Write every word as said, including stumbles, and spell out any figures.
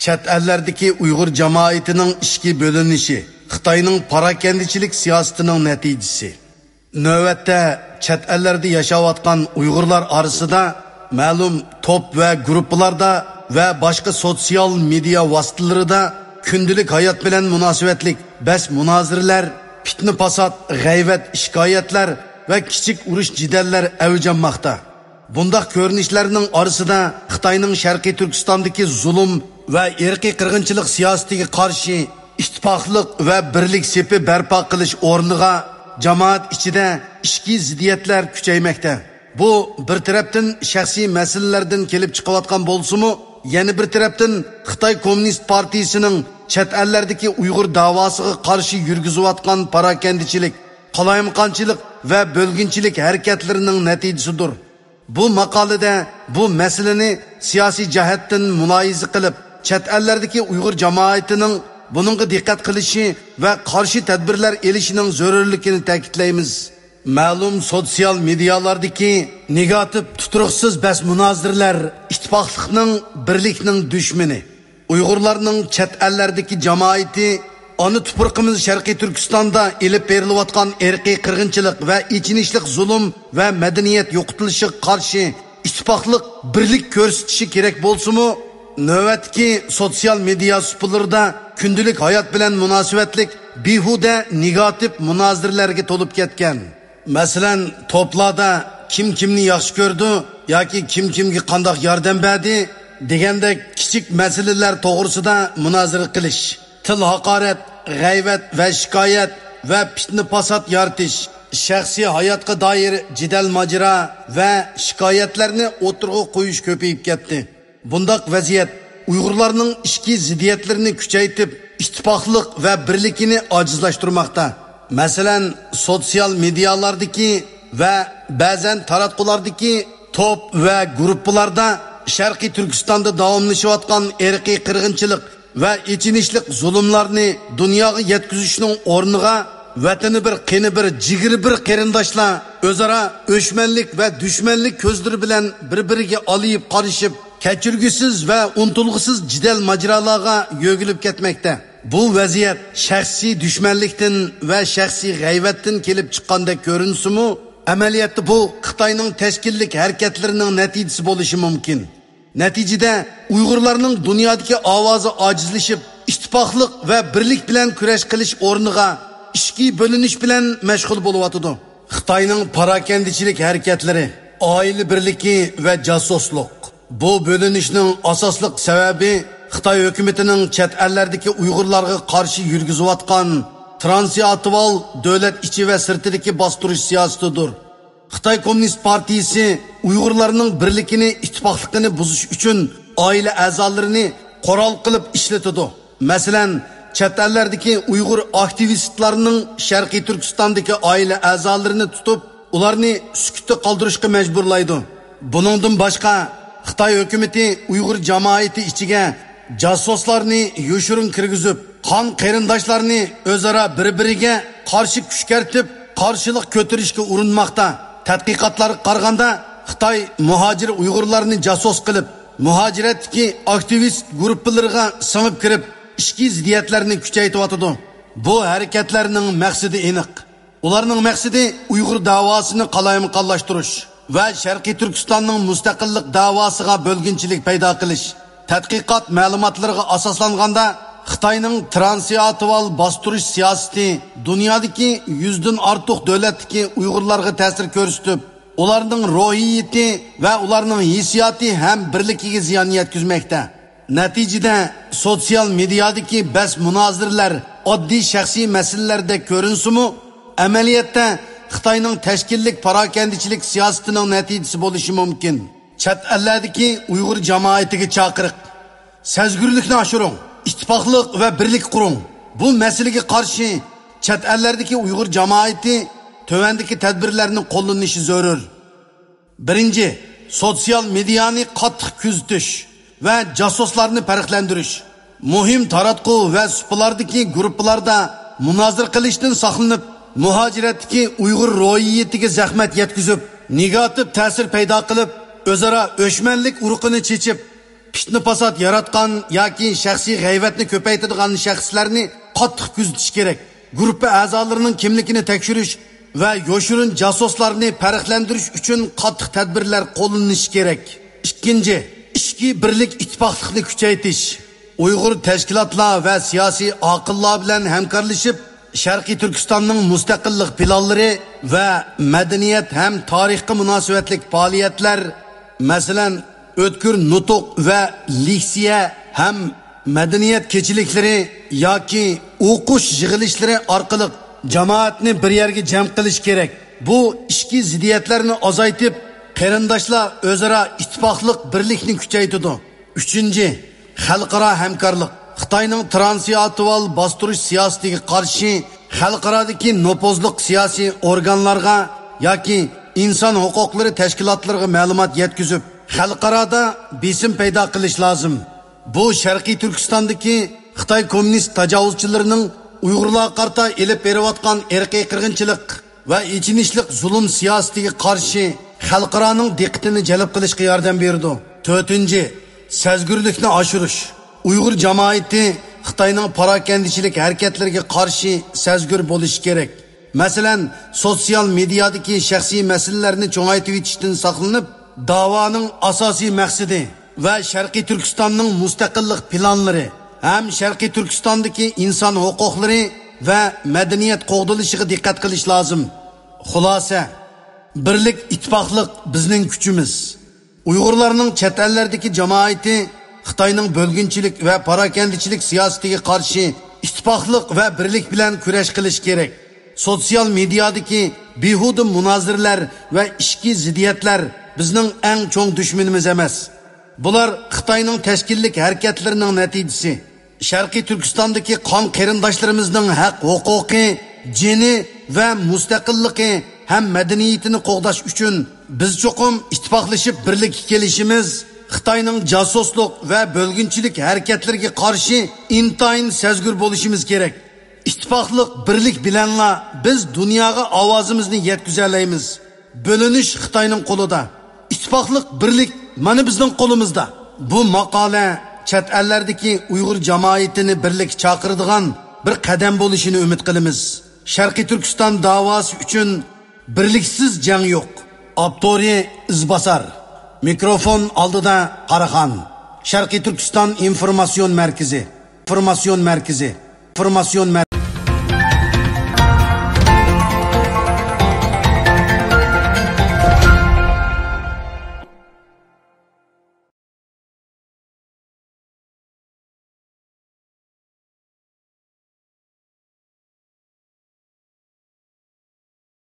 چەت ئەللەردىكى ئۇيغۇر جامائىتىنىڭ ئىچكى بۆلۈنۈشى، خىتاينىڭ پاراكەندىچىلىك سىياسىتىنىڭ نەتىجىسى. نۆۋەتتە، چەت ئەللەردە ياشاۋاتقان ئۇيغۇرلار ئارىسىدا مەلۇم توپ ۋە گۇرۇپپىلاردا ۋە باشقا سوتسىيال مېدىيا ۋاسىتىلىرىدا كۈندىلىك ھايات بىلەن مۇناسىۋەتلىك بەس-مۇنازىرىلەر، پىتنە-پاسات، غەيۋەت، شىكايەتلەر ۋە كىچىك ئۇرۇش-جېدەللەر ئەۋج ئالماقتا. بۇنداق كۆرۈنۈشلەرنىڭ ئارىسىدا خىتاينىڭ شەرقىي تۈركىستاندىكى زۇلۇم ۋە ئىرقىي قىرغىنچىلىق سىياسىتىگە قارشى ئىتتىپاقلىق ۋە بىرلىك سېپى بەرپا قىلىش ئورنىغا، جامائەت ئىچىدە ئىچكى زىددىيەتلەر كۈچەيمەكتە. بۇ بىر تەرەپتىن شەخسىي مەسىلىلەردىن كېلىپ چىقىۋاتقان بولسىمۇ، يەنە بىر تەرەپتىن خىتاي كوممۇنىست پارتىيىسىنىڭ چەت ئەللەردىكى ئۇيغۇر داۋاسىغا قارشى يۈرگۈزۈۋاتقان پاراكەندىچىلىك، قالايمىقانچىلىق ۋە بۆلگۈنچىلىك ھەرىكەتلىرىنىڭ نەتىجىسىدۇر. بۇ ماقالىدە بۇ مەسىلىنى سىياسىي جەھەتتىن مۇلاھىزە قىلىپ، چەت ئەللەردىكى ئۇيغۇر جامائىتىنىڭ بۇنىڭغا دىققەت قىلىشى ۋە قارشى تەدبىرلەر ئېلىشىنىڭ زۆرۈرلۈكىنى تەكىتلەيمىز. مەلۇم سوتسىيال مېدىيالاردىكى نېگاتىپ، تۇتۇرۇقسىز بەس-مۇنازىرىلەر ئىتتىپاقلىقنىڭ، بىرلىكنىڭ دۈشمىنى. ئۇيغۇرلارنىڭ چەت ئەللەردىكى جامائىتى ئانا تۇپرىقىمىز شەرقىي تۈركىستاندا ئېلىپ بېرىلىۋاتقان ئىرقىي قىرغىنچىلىق ۋە ئېچىنىشلىق زۇلۇم ۋە مەدەنىيەت يوقىتىلىشىغا قارشى ئىتتىپاقلىق، بىرلىك كۆرسىتىشى كېرەك بولسىمۇ، نۆۋەتتىكى سوتسىيال مېدىيا سۇپىلىرىدا كۈندىلىك ھايات بىلەن مۇناسىۋەتلىك بىھۇدە نېگاتىپ مۇنازىرىلەرگە تولۇپ كەتكەن. مەسىلەن، توپلاردا كىم كىمنى ياخشى كۆردى ياكى كىم كىمگە قانداق ياردەم بەردى دېگەندەك كىچىك مەسىلىلەر توغرىسىدا مۇنازىرە قىلىش، تىل ھاقارەت، غەيۋەت ۋە شىكايەت ۋە پىتنە-پاسات يارىتىش، شەخسىي ھاياتقا دائىر جېدەل-ماجىرا ۋە شىكايەتلەرنى ئوتتۇرىغا قويۇش كۆپىيىپ كەتتى. بۇنداق ۋەزىيەت ئۇيغۇرلارنىڭ ئىچكى زىددىيەتلىرىنى كۈچەيتىپ، ئىتتىپاقلىق ۋە بىرلىكىنى ئاجىزلاشتۇرماقتا. مەسىلەن، سوتسىيال مېدىيالاردىكى ۋە بەزەن تاراتقۇلاردىكى توپ ۋە گۇرۇپپىلاردا شەرقىي تۈركىستاندا داۋاملىشىۋاتقان ئىرقىي قىرغىنچىلىق ۋە ئېچىنىشلىق زۇلۇملارنى دۇنياغا يەتكۈزۈشنىڭ ئورنىغا، ۋەتىنى بىر، قېنى بىر، جىگىرى بىر قېرىنداشلار ئۆزئارا ئۆچمەنلىك ۋە دۈشمەنلىك كۆزلىرى بىلەن بىر-بىرىگە ئالىيىپ قارىشىپ، كەچۈرگۈسىز ۋە ئۇنتۇلغۇسىز جېدەل-ماجىرالارغا يۆگىلىپ كەتمەكتە. بۇ ۋەزىيەت شەخسىي دۈشمەنلىكتىن ۋە شەخسىي غەيۋەتتىن كېلىپ چىققاندەك كۆرۈنسىمۇ، ئەمەلىيەتتە بۇ خىتاينىڭ تەشكىللىك ھەرىكەتلىرىنىڭ نەتىجىسى بولۇشى مۇمكىن. نەتىجىدە، ئۇيغۇرلارنىڭ دۇنيادىكى ئاۋازى ئاجىزلىشىپ، ئىتتىپاقلىق ۋە بىرلىك بىلەن كۈرەش قىلىش ئورنىغا، ئىچكى بۆلۈنۈش بىلەن مەشغۇل بولۇۋاتىدۇ. خىتاينىڭ پاراكەندىچىلىك ھەرىكەتلىرى، ئائىلە بىرلىكى ۋە جاسۇسلۇق. بۇ بۆلۈنۈشنىڭ ئاساسلىق سەۋەبى خىتاي ھۆكۈمىتىنىڭ چەت ئەللەردىكى ئۇيغۇرلارغا قارشى يۈرگۈزۈۋاتقان ترانسئاتىۋال دۆلەت ئىچى ۋە سىرتىدىكى باستۇرۇش سىياسىتىدۇر. خىتاي كوممۇنىست پارتىيىسى ئۇيغۇرلارنىڭ بىرلىكىنى، ئىتتىپاقلىقىنى بۇزۇش ئۈچۈن ئائىلە ئەزالىرىنى قورال قىلىپ ئىشلىتىدۇ. مەسىلەن، چەت ئەللەردىكى ئۇيغۇر ئاكتىۋىستلارنىڭ شەرقىي تۈركىستاندىكى ئائىلە ئەزالىرىنى تۇتۇپ، ئۇلارنى سۈكۈتتە قالدۇرۇشقا مەجبۇرلايدۇ. بۇنىڭدىن باشقا، خىتاي ھۆكۈمىتى ئۇيغۇر جامائىتى ئىچىگە جاسۇسلارنى يوشۇرۇن كىرگۈزۈپ، قان قېرىنداشلارنى ئۆزئارا بىر-بىرىگە قارشى كۈشكەرتىپ، قارشىلىق كۆتۈرۈشكە ئۇرۇنماقتا. تەتقىقاتلارغا قارىغاندا، خىتاي مۇھاجىر ئۇيغۇرلارنى جاسۇس قىلىپ، مۇھاجىرەتتىكى ئاكتىۋىست گۇرۇپپىلىرىغا سىڭىپ كىرىپ، ئىچكى زىددىيەتلەرنى كۈچەيتىۋاتىدۇ. بۇ ھەرىكەتلەرنىڭ مەقسىتى ئېنىق. ئۇلارنىڭ مەقسىتى ئۇيغۇر داۋاسىنى قالايمىقانلاشتۇرۇش ۋە شەرقىي تۈركىستاننىڭ مۇستەقىللىق داۋاسىغا بۆلگۈنچىلىك پەيدا قىلىش. تەتقىقات مەلۇماتلىرىغا ئاساسلانغاندا، خىتاينىڭ ترانسئاتىۋال باستۇرۇش سىياسىتى دۇنيادىكى يۈزدىن ئارتۇق دۆلەتتىكى ئۇيغۇرلارغا تەسىر كۆرسىتىپ، ئۇلارنىڭ روھىيىتى ۋە ئۇلارنىڭ ھېسسىياتى ھەم بىرلىكىگە زىيان يەتكۈزمەكتە. نەتىجىدە، سوتسىيال مېدىيادىكى بەس-مۇنازىرىلەر ئاددىي شەخسىي مەسىلىلەردەك كۆرۈنسىمۇ، ئەمەلىيەتتە خىتاينىڭ تەشكىللىك پاراكەندىچىلىك سىياسىتىنىڭ نەتىجىسى بولۇشى مۇمكىن. چەت ئەللەردىكى ئۇيغۇر جامائىتىگە چاقىرىق. سەزگۈرلۈكنى ئاشۇرۇڭ، ئىتتىپاقلىق ۋە بىرلىك قۇرۇڭ. بۇ مەسىلىگە قارشى چەت ئەللەردىكى ئۇيغۇر جامائىتى تۆۋەندىكى تەدبىرلەرنى قوللىنىشى زۆرۈر. بىرىنچى، سوتسىيال مېدىيانى قاتتىق كۆزىتىش ۋە جاسۇسلارنى پەرقلەندۈرۈش. مۇھىم تاراتقۇ ۋە سۇپىلاردىكى گۇرۇپپىلاردا مۇنازىرە قىلىشتىن ساقلىنىپ، مۇھاجىرەتتىكى ئۇيغۇر روھىيىتىگە زەخمەت يەتكۈزۈپ، نېگاتىپ تەسىر پەيدا قىلىپ، ئۆزئارا ئۆچمەنلىك ئۇرۇقىنى چېچىپ، پىتنە-پاسات ياراتقان ياكى شەخسىي غەيۋەتنى كۆپەيتىدىغان شەخسلەرنى قاتتىق كۆزىتىش كېرەك. گۇرۇپپا ئەزالىرىنىڭ كىملىكىنى تەكشۈرۈش ۋە يوشۇرۇن جاسۇسلارنى پەرقلەندۈرۈش ئۈچۈن قاتتىق تەدبىرلەر قوللىنىشى كېرەك. ئىككىنچى، ئىچكى بىرلىك، ئىتتىپاقلىقنى كۈچەيتىش. ئۇيغۇر تەشكىلاتلار ۋە سىياسىي ئاقىللار بىلەن ھەمكارلىشىپ، شەرقىي تۈركىستاننىڭ مۇستەقىللىق پىلانلىرى ۋە مەدەنىيەت ھەم تارىخقا مۇناسىۋەتلىك پائالىيەتلەر، مەسىلەن، ئۆتكۈر نۇتۇق ۋە لېكسىيە ھەم مەدەنىيەت كېچىلىكلىرى ياكى ئوقۇش يىغىلىشلىرى ئارقىلىق جامائەتنى بىر يەرگە جەم قىلىش كېرەك. بۇ ئىچكى زىددىيەتلەرنى ئازايتىپ، قېرىنداشلار ئۆزئارا ئىتتىپاقلىق، بىرلىكنى كۈچەيتىدۇ. ئۈچىنچى، خەلقئارا ھەمكارلىق. خىتاينىڭ ترانسئاتلانتىك باستۇرۇش سىياسىتىگە قارشى خەلقئارادىكى نوپۇزلۇق سىياسىي ئورگانلارغا ياكى ئىنسان ھوقۇقلىرى تەشكىلاتلىرىغا مەلۇمات يەتكۈزۈپ، خەلقئارادا بېسىم پەيدا قىلىش لازىم. بۇ شەرقىي تۈركىستاندىكى خىتاي كوممۇنىست تاجاۋۇزچىلىرىنىڭ ئۇيغۇرلارغا قارىتا ئېلىپ بېرىۋاتقان ئىرقىي قىرغىنچىلىق ۋە ئېچىنىشلىق زۇلۇم سىياسىتىگە قارشى خەلقئارانىڭ دىققىتىنى جەلپ قىلىشقا ياردەم بېرىدۇ. تۆتىنچى، سەزگۈرلۈكنى ئاشۇرۇش. ئۇيغۇر جامائىتى خىتاينىڭ پاراكەندىچىلىك ھەرىكەتلىرىگە قارشى سەزگۈر بولۇشى كېرەك. مەسىلەن، سوتسىيال مېدىيادىكى شەخسىي مەسىلىلەرنى چوڭايتىۋېتىشتىن ساقلىنىپ، داۋانىڭ ئاساسىي مەقسىتى ۋە شەرقىي تۈركىستاننىڭ مۇستەقىللىق پىلانلىرى ھەم شەرقىي تۈركىستاندىكى ئىنسان ھوقۇقلىرى ۋە مەدەنىيەت قوغدىلىشىغا دىققەت قىلىش لازىم. خۇلاسە، بىرلىك، ئىتتىپاقلىق بىزنىڭ كۈچىمىز. ئۇيغۇرلارنىڭ چەت ئەللەردىكى جامائىتى خىتاينىڭ بۆلگۈنچىلىك ۋە پاراكەندىچىلىك سىياسىتىگە قارشى ئىتتىپاقلىق ۋە بىرلىك بىلەن كۈرەش قىلىشى كېرەك. سوتسىيال مېدىيادىكى بىھۇدە مۇنازىرىلەر ۋە ئىچكى زىددىيەتلەر بىزنىڭ ئەڭ چوڭ دۈشمىنىمىز ئەمەس. بۇلار خىتاينىڭ تەشكىللىك ھەرىكەتلىرىنىڭ نەتىجىسى. شەرقىي تۈركىستاندىكى قان قېرىنداشلىرىمىزنىڭ ھەق ھوقۇقى، جېنى ۋە مۇستەقىللىقى ھەم مەدەنىيىتىنى قوغداش ئۈچۈن بىز چوقۇم ئىتتىپاقلىشىپ بىرلىككە كېلىشىمىز، خىتاينىڭ جاسۇسلۇق ۋە بۆلگۈنچىلىك ھەرىكەتلىرىگە قارشى ئىنتايىن سەزگۈر بولۇشىمىز كېرەك. ئىتتىپاقلىق، بىرلىك بىلەنلا بىز دۇنياغا ئاۋازىمىزنى يەتكۈزەلەيمىز. بۆلۈنۈش خىتاينىڭ قولىدا. ئىتتىپاقلىق، بىرلىك مانا بىزنىڭ قولىمىزدا. بۇ ماقالە چەت ئەللەردىكى ئۇيغۇر جامائىتىنى بىرلىككە چاقىرىدىغان بىر قەدەم بولۇشىنى ئۈمىد قىلىمىز. شەرقىي تۈركىستان داۋاسى ئۈچۈن بىرلىكسىز جەڭ يوق. ئاپتورى ئىزباسار. مىكروفون ئالدىدا قاراخان. شەرقىي تۈركىستان ئىنفورماتسىيون مەركىزى. ئىنفورماتسىيون مەركىزى. ئىنفورماتسىيون مەر-